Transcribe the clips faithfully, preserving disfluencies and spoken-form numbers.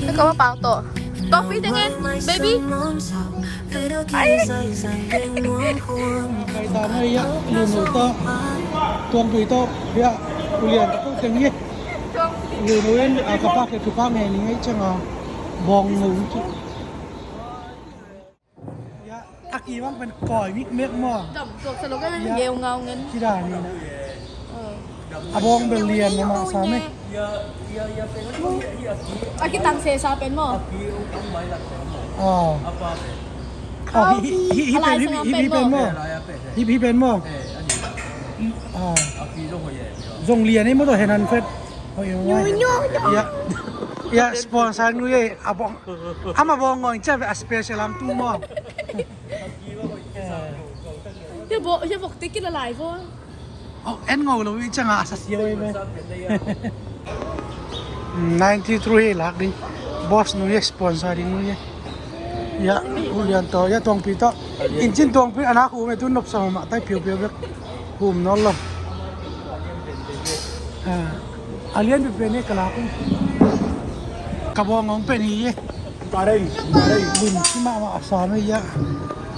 Ka kau a pau tawh. Coffee teng e, baby. Ai. Pai ta mai ya, Lunu tawh, Tuangpi tawh, ya, ulian tawh teng ye. Lunu in, a, ka pa ke, ka pa nge ni ngai chang a, bawng ngu. Ya, a ki bang pen kawi mikmek maw? Dam tuak sa lo ka ngeungau ngen. Ci dan ni na. A bawng bel lian mahmah sam e. A kitang sesa pen maw? Aw. Aw, hi, hi, hi pen, hi, hi, hi pen maw? Hi, hi pen maw? Aw. Zong lian e maw tawh hen an fet. Hoih, hoih. Ya, ya, sponsor nu ye, a bawng. Ama bawng ngawng ciah ve a special lam tu maw. Hia bawk, hia bawk te kila lai bawk. Oh, en ngawng lo i ciang a sa siau e ve. Ninety three lak ding. Boss nu ye, sponsor ding nu ye. Ya, ulian tawh, ya Tuangpi tawh. Inchin Tuangpi, ana khu me tu nop sa mah, tai piau piau bek. Hum nawn lo. A lian pen pen e ka lak un. Ka bawng ngawng pen hi e. Ka rei, ka rei. Lim ci mahmah a sam e ya.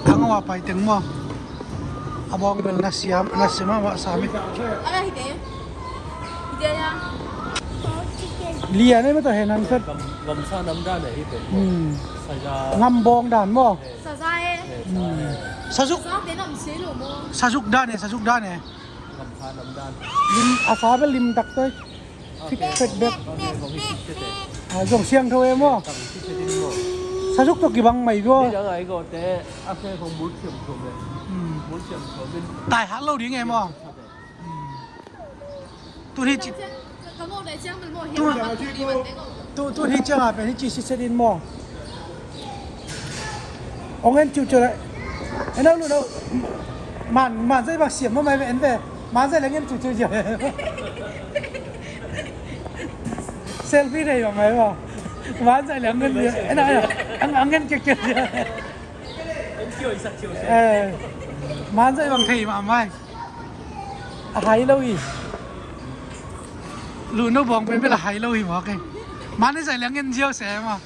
A ngawng a pai teng maw. A bawng bel na siam, na siam mahmah a sam e. Lian e maw tawh hen an fet. Gamsa nam dan e hi pen. Ngam bawng dan maw. Sazuk dan e, sazuk dan e. Lim, a sa bel lim tak toi. Fit, fit bek. A zong siangtho e maw. Sazuk tawh kibang mai bia. Tai hat lo ding e maw. Tun hi ci, tun, tun hi ciang a pen hi ci siset in maw. Ong en ciuciu le. En au lu no. Man, man zai bang siam maw mai en ve. Man zai le ngen ciuciu zia. Selfie dei bang mai bang. Man zai le ngen zia. En au, en au. Ang, ang ngen kek kek zia. Eh, man zai bang thei mah mai. A hai lo hi. Lu no bawng pen bel a hai lo hi mawk e. Man zai le ngen ziau se maw.